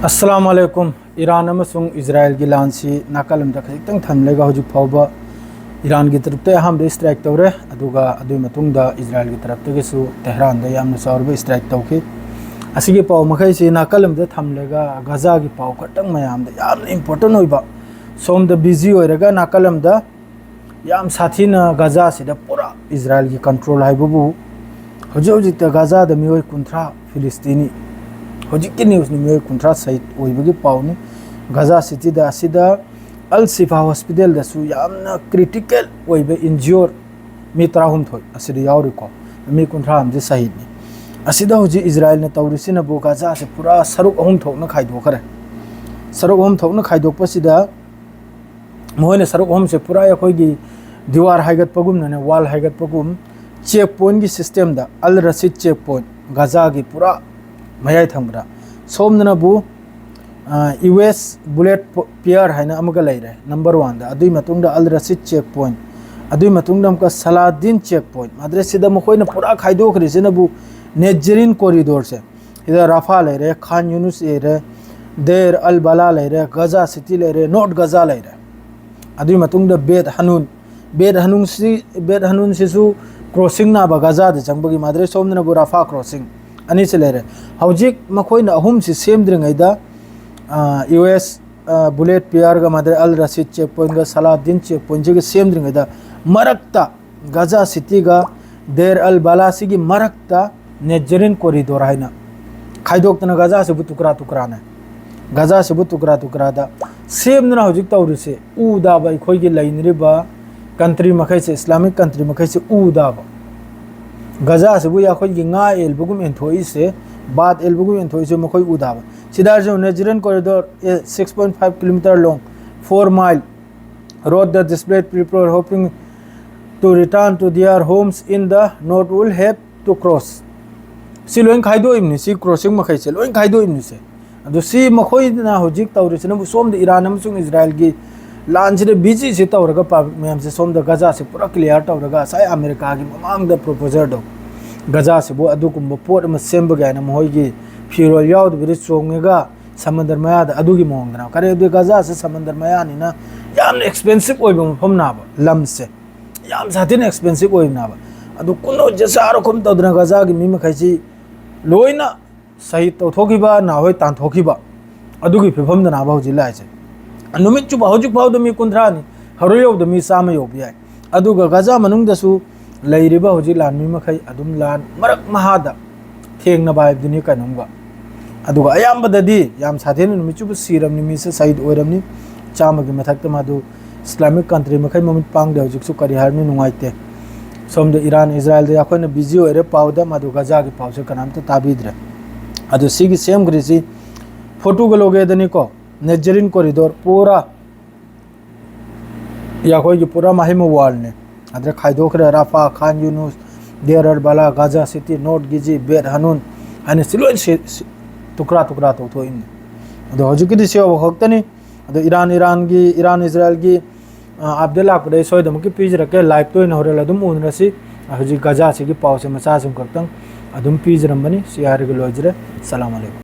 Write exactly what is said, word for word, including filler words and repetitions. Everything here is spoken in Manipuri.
ꯑꯁꯂꯥꯃꯨ ꯑꯂꯥꯏꯀꯨꯝ꯫ ꯏꯔꯥꯟ ꯑꯃꯁꯨꯡ ꯏꯖꯔꯥꯏꯜꯒꯤ ꯂꯥꯟꯁꯤ ꯅꯥꯀꯜ ꯑꯃꯗ ꯈꯖꯤꯛꯇꯪ ꯊꯝꯂꯒ, ꯍꯧꯖꯤꯛ ꯐꯥꯎꯕ ꯏꯔꯥꯟꯒꯤ ꯇꯔꯞꯇ ꯑꯍꯥꯟꯕꯗ ꯁ꯭ꯇ꯭ꯔꯥꯏꯛ ꯇꯧꯔꯦ, ꯑꯗꯨꯒ ꯑꯗꯨꯒꯤ ꯃꯇꯨꯡꯗ ꯏꯖꯔꯥꯏꯜꯒꯤ ꯇꯔꯞꯇꯒꯤꯁꯨ ꯇꯦꯍꯔꯥꯟꯗ ꯌꯥꯝꯅ ꯆꯥꯎꯔꯕ ꯁ꯭ꯇ꯭ꯔꯥꯏꯛ ꯇꯧꯈꯤ꯫ ꯑꯁꯤꯒꯤ ꯄꯥꯎ ꯃꯈꯩꯁꯤ ꯅꯥꯀꯜ ꯑꯃꯗ ꯊꯝꯂꯒ, ꯒꯖꯥꯒꯤ ꯄꯥꯎ ꯈꯛꯇꯪ ꯃꯌꯥꯝꯗ ꯌꯥꯝꯅ ꯏꯝꯄꯣꯔꯇꯦꯟ ꯑꯣꯏꯕ, ꯁꯣꯝꯗ ꯕꯤꯖꯤ ꯑꯣꯏꯔꯒ ꯅꯥꯀꯜ ꯑꯃꯗ ꯌꯥꯝ ꯁꯥꯊꯤꯅ ꯒꯖꯥꯁꯤꯗ ꯄꯨꯔꯥ ꯏꯖꯔꯥꯏꯜꯒꯤ ꯀꯟꯇ꯭ꯔꯣꯜ ꯍꯥꯏꯕꯕꯨ, ꯍꯧꯖꯤꯛ ꯍꯧꯖꯤꯛꯇ ꯒꯖꯥꯗ ꯃꯤꯑꯣꯏ ꯀꯨꯟꯊ꯭ꯔꯥ ꯐꯤꯂꯤꯁꯇꯤꯅꯤ, ꯍꯧꯖꯤꯛꯀꯤ ꯅ꯭ꯌꯨꯁꯅꯤ, ꯃꯤꯑꯣꯏ ꯀꯨꯟꯊ꯭ꯔꯥ ꯁꯍꯤꯗ ꯑꯣꯏꯕꯒꯤ ꯄꯥꯎꯅꯤ꯫ ꯒꯖꯥ ꯁꯤꯇꯤꯗ ꯑꯁꯤꯗ ꯑꯜ ꯁꯤꯐꯥ ꯍꯣꯁꯄꯤꯇꯥꯜꯗꯁꯨ ꯌꯥꯝꯅ ꯀ꯭ꯔꯤꯇꯤꯀꯦꯜ ꯑꯣꯏꯕ ꯏꯟꯖꯤꯌꯣꯔ ꯃꯤ ꯇꯔꯥꯍꯨꯝꯗꯣꯏ ꯑꯁꯤꯗ ꯌꯥꯎꯔꯤꯀꯣ꯫ ꯃꯤ ꯀꯨꯟꯊ꯭ꯔꯥ ꯑꯃꯗꯤ ꯁꯍꯤꯗꯅꯤ꯫ ꯑꯁꯤꯗ ꯍꯧꯖꯤꯛ ꯏꯖꯔꯥꯏꯜꯅ ꯇꯧꯔꯤꯁꯤꯅꯕꯨ ꯒꯖꯥꯁꯦ ꯄꯨꯔꯥ ꯁꯔꯨꯛ ꯑꯍꯨꯝ ꯊꯣꯛꯅ ꯈꯥꯏꯗꯣꯛꯈ꯭ꯔꯦ꯫ ꯁꯔꯨꯛ ꯑꯍꯨꯝ ꯊꯣꯛꯅ ꯈꯥꯏꯗꯣꯛꯄꯁꯤꯗ ꯃꯈꯣꯏꯅ ꯁꯔꯨꯛ ꯑꯍꯨꯝꯁꯦ ꯄꯨꯔꯥ ꯑꯩꯈꯣꯏꯒꯤ ꯗꯤꯋꯥꯔ ꯍꯥꯏꯒꯠꯄꯒꯨꯝꯅꯅꯦ, ꯋꯥꯜ ꯍꯥꯏꯒꯠꯄꯒꯨꯝ, ꯆꯦꯛ ꯄꯣꯏꯟꯒꯤ ꯁꯤꯁꯇꯦꯝꯗ, ꯑꯜ ꯔꯁꯤꯗ ꯆꯦꯛ ꯄꯣꯏꯟ, ꯒꯖꯥꯒꯤ ꯄꯨꯔꯥ ꯃꯌꯥꯏ ꯊꯪꯕꯗ꯫ ꯁꯣꯝꯗꯅꯕꯨ, ꯑ, ꯌꯨ ꯑꯦꯁ ꯕꯨꯂꯦꯠ ꯄꯣ-, ꯄꯤꯌꯔ ꯍꯥꯏꯅ ꯑꯃꯒ ꯂꯩꯔꯦ, ꯅꯝꯕꯔ ꯋꯥꯟꯗ꯫ ꯑꯗꯨꯒꯤ ꯃꯇꯨꯡꯗ ꯑꯜ ꯔꯁꯤꯗ ꯆꯦꯛ ꯄꯣꯏꯟ, ꯑꯗꯨꯒꯤ ꯃꯇꯨꯡꯗ ꯑꯃꯨꯛꯀ ꯁꯂꯥꯗꯤꯟ ꯆꯦꯛ ꯄꯣꯏꯟ꯫ ꯃꯥꯗ꯭ꯔꯦ ꯁꯤꯗ ꯃꯈꯣꯏꯅ ꯄꯨꯔꯥ ꯈꯥꯏꯗꯣꯛꯈ꯭ꯔꯤꯁꯤꯅꯕꯨ ꯅꯦꯖꯔꯤꯟ ꯀꯣꯔꯤꯗꯣꯔꯁꯦ꯫ ꯁꯤꯗ ꯔꯥꯐꯥ ꯂꯩꯔꯦ, ꯈꯥꯟ ꯌꯨꯅꯨꯁ ꯂꯩꯔꯦ, ꯗꯦꯔ ꯑꯜ ꯕꯂꯥ ꯂꯩꯔꯦ, ꯒꯖꯥ ꯁꯤꯇꯤ ꯂꯩꯔꯦ, ꯅꯣꯔꯠ ꯒꯖꯥ ꯂꯩꯔꯦ꯫ ꯑꯗꯨꯒꯤ ꯃꯇꯨꯡꯗ ꯕꯦꯠ ꯍꯅꯨꯟ, ꯕꯦꯠ ꯍꯅꯨꯟꯁꯤ, ꯕꯦꯠ ꯍꯅꯨꯟꯁꯤꯁꯨ ꯀ꯭ꯔꯣꯁꯤꯡ ꯅꯥꯕ ꯒꯖꯥꯗ ꯆꯪꯕꯒꯤ, ꯃꯥꯗ꯭ꯔꯦ ꯁꯣꯝꯗꯅꯕꯨ ꯔꯥꯐꯥ ꯀ꯭ꯔꯣꯁꯤꯡ꯫ ꯑꯅꯤꯁꯤ ꯂꯩꯔꯦ꯫ ꯍꯧꯖꯤꯛ ꯃꯈꯣꯏꯅ ꯑꯍꯨꯝꯁꯤ ꯁꯦꯝꯗ꯭ꯔꯤꯉꯩꯗ, ꯑ, ꯌꯨ ꯑꯦꯁ, ꯑ, ꯕꯨꯂꯦꯠ ꯄꯤꯌꯔꯒ, ꯃꯥꯗ꯭ꯔꯦ ꯑꯜ ꯔꯁꯤꯗ ꯆꯦꯛ ꯄꯣꯏꯟꯒ, ꯁꯂꯥꯗꯤꯟ ꯆꯦꯛ ꯄꯣꯏꯟꯁꯤꯒ ꯁꯦꯝꯗ꯭ꯔꯤꯉꯩꯗ, ꯃꯔꯛꯇ ꯒꯖꯥ ꯁꯤꯇꯤꯒ ꯗꯦꯔ ꯑꯜ ꯕꯂꯥꯁꯤꯒꯤ ꯃꯔꯛꯇ ꯅꯦꯖꯔꯤꯟ ꯀꯣꯔꯤꯗꯣꯔ ꯍꯥꯏꯅ ꯈꯥꯏꯗꯣꯛꯇꯅ, ꯒꯖꯥꯁꯤꯕꯨ ꯇꯨꯀ꯭ꯔꯥ ꯇꯨꯀ꯭ꯔꯥꯅꯦ, ꯒꯖꯥꯁꯤꯕꯨ ꯇꯨꯀ꯭ꯔꯥ ꯇꯨꯀ꯭ꯔꯥꯗ ꯁꯦꯝꯗꯨꯅ ꯍꯧꯖꯤꯛ ꯇꯧꯔꯤꯁꯦ꯫ ꯎ ꯗꯥꯕ ꯑꯩꯈꯣꯏꯒꯤ ꯂꯩꯅꯔꯤꯕ ꯀꯟꯇ꯭ꯔꯤ ꯃꯈꯩꯁꯦ, ꯏꯁꯂꯥꯃꯤꯛ ꯀꯟꯇ꯭ꯔꯤ ꯃꯈꯩꯁꯦ ꯎ ꯗꯥꯕ꯫ ꯒꯖꯥꯁꯤꯕꯨ ꯑꯩꯈꯣꯏꯒꯤ ꯉꯥ ꯑꯦꯜꯕꯒꯨꯝ ꯑꯦꯟꯊꯣꯛꯏꯁꯦ, ꯕꯥꯠ ꯑꯦꯜꯕꯒꯨꯝ ꯑꯦꯟꯊꯣꯛꯏꯁꯦ ꯃꯈꯣꯏ ꯎ ꯗꯥꯕ꯫ ꯁꯤꯗ ꯍꯥꯏꯔꯤꯁꯦ, Najran corridor, a six point five kilometer long, four mile road, the displaced people hoping to return to their homes in the north will have to cross. ꯁꯤ ꯂꯣꯏ ꯈꯥꯏꯗꯣꯛꯏꯕꯅꯤ, ꯁꯤ ꯀ꯭ꯔꯣꯁꯤꯡ ꯃꯈꯩꯁꯦ ꯂꯣꯏ ꯈꯥꯏꯗꯣꯛꯏꯕꯅꯤꯁꯦ꯫ ꯑꯗꯨ ꯁꯤ ꯃꯈꯣꯏꯅ ꯍꯧꯖꯤꯛ ꯇꯧꯔꯤꯁꯤꯅꯕꯨ ꯁꯣꯝꯗ ꯏꯔꯥꯟ ꯑꯃꯁꯨꯡ ꯏꯖꯔꯥꯏꯜꯒꯤ ꯂꯥꯟꯁꯤꯗ ꯕꯤꯖꯤꯁꯤ ꯇꯧꯔꯒ, ꯄꯥꯕ꯭ꯂꯤꯛ ꯃꯌꯥꯝꯁꯦ ꯁꯣꯝꯗ ꯒꯖꯥꯁꯦ ꯄꯨꯔꯥ ꯀ꯭ꯂꯤꯌꯥꯔ ꯇꯧꯔꯒ, ꯉꯁꯥꯏ ꯑꯃꯦꯔꯤꯀꯥꯒꯤ ꯃꯃꯥꯡꯗ ꯄ꯭ꯔꯣꯄꯣꯖꯔꯗꯣ, ꯒꯖꯥꯁꯤꯕꯨ ꯑꯗꯨꯒꯨꯝꯕ ꯄꯣꯠ ꯑꯃ ꯁꯦꯝꯕꯒꯤ ꯍꯥꯏꯅ ꯃꯈꯣꯏꯒꯤ ꯐꯤꯔꯣꯜ ꯌꯥꯎꯗꯕꯤꯗ ꯆꯣꯡꯉꯒ ꯁꯃꯨꯗ꯭ꯔ ꯃꯌꯥꯗ, ꯑꯗꯨꯒꯤ ꯃꯑꯣꯡꯗꯅꯦꯕ꯫ ꯀꯔꯤꯒꯤꯅꯣꯗꯤ ꯒꯖꯥꯁꯦ ꯁꯃꯨꯗ꯭ꯔ ꯃꯌꯥꯅꯤꯅ ꯌꯥꯝꯅ expensive ꯑꯣꯏꯕ ꯃꯐꯝꯅꯦꯕ, ꯂꯝꯁꯦ ꯌꯥꯝ ꯁꯥꯊꯤꯅ expensive ꯑꯣꯏꯕꯅꯦꯕ꯫ ꯑꯗꯨ ꯀꯨꯟꯗꯣ ꯆꯥꯔ ꯈꯨꯝ ꯇꯧꯗꯅ ꯒꯖꯥꯒꯤ ꯃꯤ ꯃꯈꯩꯁꯤ ꯂꯣꯏꯅ ꯁꯍꯤꯗ ꯇꯧꯊꯣꯛꯈꯤꯕ, ꯅꯥꯍꯣꯏ ꯇꯥꯟꯊꯣꯛꯈꯤꯕ, ꯑꯗꯨꯒꯤ ꯐꯤꯕꯝꯗꯅꯦꯕ ꯍꯧꯖꯤꯛ ꯂꯥꯛꯏꯁꯦ꯫ ꯅꯨꯃꯤꯠ ꯆꯨꯞꯄ, ꯍꯧꯖꯤꯛ ꯐꯥꯎꯗ ꯃꯤ ꯀꯨꯟꯊ꯭ꯔꯥꯅꯤ, ꯍꯧꯔꯛ ꯌꯧꯕꯗ ꯃꯤ ꯆꯥꯝꯃ ꯌꯧꯕ ꯌꯥꯏ꯫ ꯑꯗꯨꯒ ꯒꯖꯥ ꯃꯅꯨꯡꯗꯁꯨ ꯂꯩꯔꯤꯕ ꯍꯧꯖꯤꯛ ꯂꯥꯟꯃꯤ ꯃꯈꯩ ꯑꯗꯨꯝ ꯂꯥꯟ ꯃꯔꯛ ꯃꯍꯥꯗ ꯊꯦꯡꯅꯕ ꯍꯥꯏꯕꯗꯨꯅꯤ ꯀꯩꯅꯣꯝꯒ꯫ ꯑꯗꯨꯒ ꯑꯌꯥꯝꯕꯗꯗꯤ ꯌꯥꯝ ꯁꯥꯊꯤꯅ ꯅꯨꯃꯤꯠ ꯆꯨꯞꯄ ꯁꯤꯔꯕꯅꯤ, ꯃꯤꯁꯦ ꯁꯍꯤꯗ ꯑꯣꯏꯔꯕꯅꯤ꯫ ꯆꯥꯝꯃꯒꯤ ꯃꯊꯛꯇ ꯃꯗꯨ Islamic country ꯃꯈꯩ ꯃꯃꯤꯠ ꯄꯥꯡꯗꯦ ꯍꯧꯖꯤꯛꯁꯨ, ꯀꯔꯤ ꯍꯥꯏꯔꯅꯤ, ꯅꯨꯡꯉꯥꯏꯇꯦ꯫ ꯁꯣꯝꯗ ꯏꯔꯥꯟ ꯏꯖꯔꯥꯏꯜꯗ ꯑꯩꯈꯣꯏꯅ busy ꯑꯣꯏꯔꯦ ꯄꯥꯎꯗ, ꯃꯗꯨ ꯒꯖꯥꯒꯤ ꯄꯥꯎꯁꯦ ꯀꯅꯥꯝꯇ ꯇꯥꯕꯤꯗ꯭ꯔꯦ꯫ ꯑꯗꯨ ꯁꯤꯒꯤ ꯁꯦꯝꯈ꯭ꯔꯤꯁꯤ ꯐꯣꯇꯣꯒ ꯂꯧꯒꯦꯗꯅꯤꯀꯣ, Nazarene corridor ꯄꯨꯔꯥ ꯑꯩꯈꯣꯏꯒꯤ ꯄꯨꯔꯥ ꯃꯍꯩꯃ ꯋꯥꯜꯅꯦ꯫ ꯑꯗꯨꯗ ꯈꯥꯏꯗꯣꯛꯈ꯭ꯔꯦ, ꯔꯥꯐꯥ, ꯈꯥꯟ ꯌꯨꯅꯨꯁ, ꯗꯦꯔ ꯑꯜ ꯕꯂꯥ, ꯒꯥꯖꯥ ꯁꯤꯇꯤ, ꯅꯣꯔꯠ ꯒꯤꯖꯤ, ꯕꯦꯠ ꯍꯅꯨꯟ ꯍꯥꯏꯅ ꯁꯤ ꯂꯣꯏ ꯁꯤ-, ꯁꯤ-, ꯇꯨꯀ꯭ꯔꯥ ꯇꯨꯀ꯭ꯔꯥ ꯇꯧꯊꯣꯛꯏꯅꯤ꯫ ꯑꯗꯣ ꯍꯧꯖꯤꯛꯀꯤꯗꯤ ꯁꯤ ꯌꯧꯕ ꯈꯛꯇꯅꯤ꯫ ꯑꯗꯣ ꯏꯔꯥꯟ, ꯏꯔꯥꯟꯒꯤ, ꯏꯔꯥꯟ ꯏꯖꯔꯥꯏꯜꯒꯤ, ꯑ, update ꯂꯥꯛꯄꯗ ꯑꯩ ꯁꯣꯏꯗꯅꯃꯛꯀꯤ ꯄꯤꯖꯔꯛꯀꯦ꯫ Live ꯇ ꯑꯣꯏꯅ ꯍꯣꯔꯦꯟ ꯑꯗꯨꯝ ꯎꯅꯔꯁꯤ꯫ ꯍꯧꯖꯤꯛ ꯒꯥꯖꯥꯁꯤꯒꯤ ꯄꯥꯎꯁꯦ ꯃꯆꯥꯁꯤꯡ ꯈꯛꯇꯪ ꯑꯗꯨꯝ ꯄꯤꯖꯔꯝꯕꯅꯤ꯫ ꯁꯤ ꯍꯥꯏꯔꯒ ꯂꯣꯏꯖꯔꯦ꯫ ꯁꯂꯥꯝ ꯑꯂꯩꯀꯨꯝ꯫